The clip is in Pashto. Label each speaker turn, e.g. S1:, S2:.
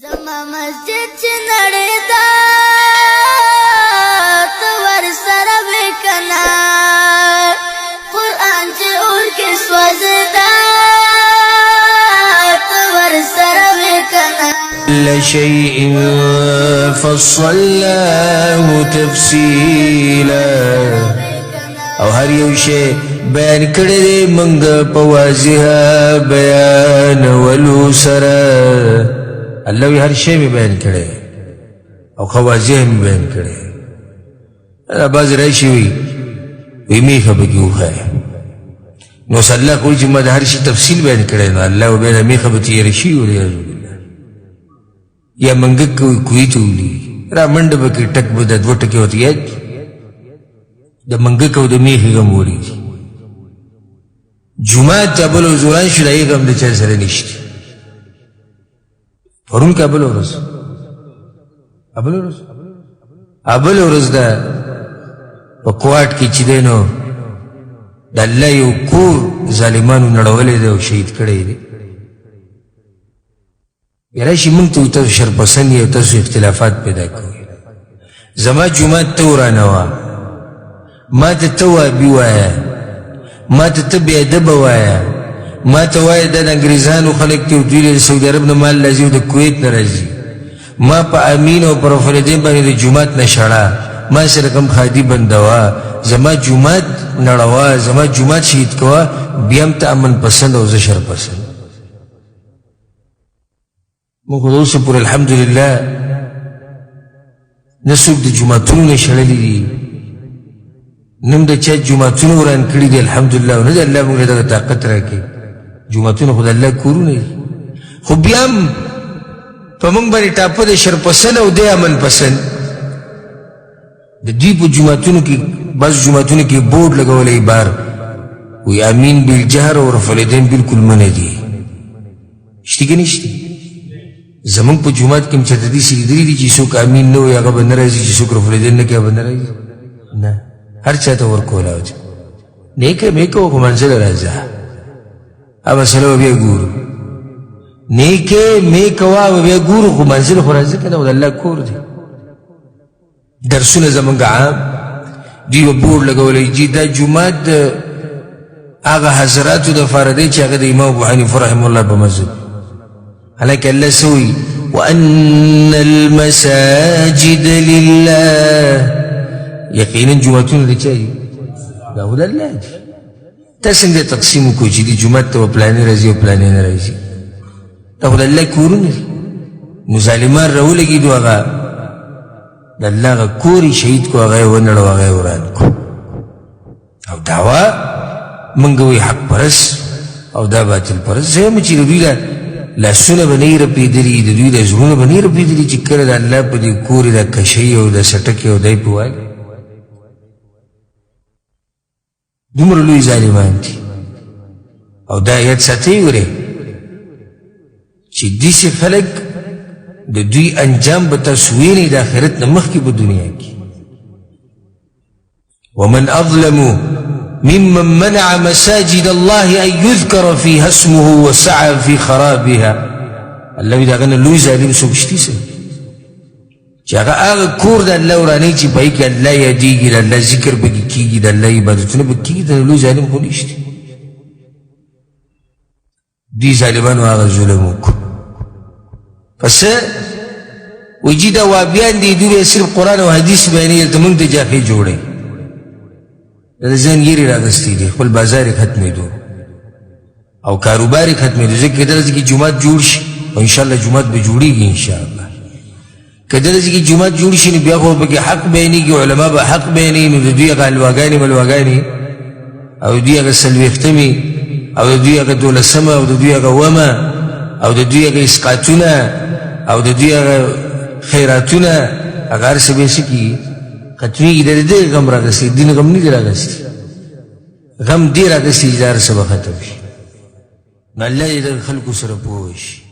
S1: زما مسجد چې نړېده ته ورسره وې که نه، قرآن چې اور کې سوځېده ته ورسره وې که نه.
S2: كل شيء فصلناه تفصيلا، او هر یو شی بیان کړی دی موږ په واضح بیانولو سره. الله وی هر شی مې بیان کړی او ښه واضح مې بیان کړی. دا بعضې راشي وي وی میخه پکې وښایه، نو اوس الله خو چې ما د هر شي تفصیل بیان کړی، نو الله به بیا دا میخه به تېره شي، والعیاذ بالله. یا منګک کوي کوی ته ولي را منډه به کوي، ټک به د دوه ټکي ورته یاد کړي، د منګک او د میخې غم ولېږي. جومات ته بل ورځ وران شو، د هغې غم د چا سره نشته. پرون که بله ورځ، بله ورځ، بله ورځ ده په کوارټ کې چې دی، نو د الله یو کور ظالمانو نړولی دی او شهید کړی دی. بیا راشي موږ ته تاسو شرپسند یې، تاسو اختلافات پیدا کوئ. زما جومات ته ورانوه، ما ته ته وابي وایه، ما ته ته بې ادبه وایه، ما ته وایه دا د انګریزانو خلک دي او دوی له سعودي عرب نه مال راځي او د کویت نه راځي. ما په امین او پر فریدین باندې د جومات نه شړه، ما سره غم ښادي بندوه، زما جومات نړوه، زما جومات شهید کوه، بیا هم ته امن پسند او زه شر پسند. موږ خو اوسه پورې الحمدلله نه څوک د جوماتونو نه شړلي دي، نه هم د چا جوماتونه وران کړي دي، الحمدلله. نه د الله موږ له دغه طاقت راکړي. جوماتونه خو د الله کورونه دي، خو بیا هم په موږ باندې ټاپه د شرپسند او دی امن پسند. د دوی په جوماتونو کې، بعض جوماتونو کې بورډ لګولی بار وی امین بالجهر او رفع الیدین بالکل منع دي. شته که نشته؟ زمونږ په جومات کې هم چېرته داسې لیدلي دي چې څوک امین نه وایي هغه به نه راځي، چې څوک رفع الیدین نه کوي هغه به نه راځي؟ نه، هر چا ته ورکولاو دی. نیکه مې کوه خو منزله راځه، هغه مسله به بیا ګورو. نیکه مې کوه به بیا ګورو، خو منزل خو راځه که نه، د الله کور دی. درسونه زمونږ عام دوی به بورډ لګولی چې دا جومات د هغه حضراتو دپاره دی چې هغه د امام ابو حنیفه رحمه الله په مذهب. حالانکه الله څه وایي؟ وأن المساجد لله، یقینا جوماتونه د چا دي؟ دا خو د الله دي. تا څنګه تقسیم وکړو چې دې جومات ته به پلانی راځي او پلانی نه راځي؟ دا خو د الله کورونه دي. نو ظالمان راولګېدو، هغه د الله هغه کور یې شهید کړو، هغه یې ونړو، هغه یې وران کړو. او دعوه موږ وایي حق پرست او دا باطل پرست. زه یم چې د دوی دا لاسونه به نه یې رپېدلي، د دوی دا زړونه به نه یې رپېدلي چې کله د الله په دې کور یې دا کشۍ او دا څټکې او دی په والي. دومره لوی ظالمان دي. او دا یاد ساتئ ورې چې داسې خلک د دوی انجام به تاسو وینئ د آخرت نه مخکې په دنیا کې. ومن أظلم ممن منع مساجد الله أن يذكر فيها اسمه وسعى في خرابها. الله وی د هغه نه لوی ظالم څوک شته څه چې هغه هغه کور د الله ورانوي چې په هغې کې الله یادېږي، د الله ذکر پکې کېږي، د الله عبادتونه پکې کېږي، د لوی ظالم خو نشته. دوی ظالمانو هغه ظلم وکړو. پس وایي جي دا وابیان دي، دوی به صرف قرآن او حدیث بیانوي، دلته موږ ته جاخې جوړوي. د ځان یې راغستې دي، خپل بازار یې ختمېدو او کاروبار یې ختمېدو. ځکه که دغسې کې جومات جوړ شي، او انشاءالله جومات به جوړېږي انشاءالله، که دغسې کې جومات جوړ شي نو بیا خو پکې حق بیانېږي، علما به حق بیانوي. نو د دوی هغه حلواګانې ملواګانې او دوی هغه څلوېښتمې او د دوی هغه دولسمه او د دوی هغه اوومه او د دوی هغه اسقاطونه او د دوی هغه خیراتونه، هغه هر څه به یې څه کېږي؟ ختمېږي. د دې غم راغستی، دین غم نه دی راغستی، غم دې راغستی چې دا هر څه به ختم شي. نو الله دې د خلکو سره پوه شي.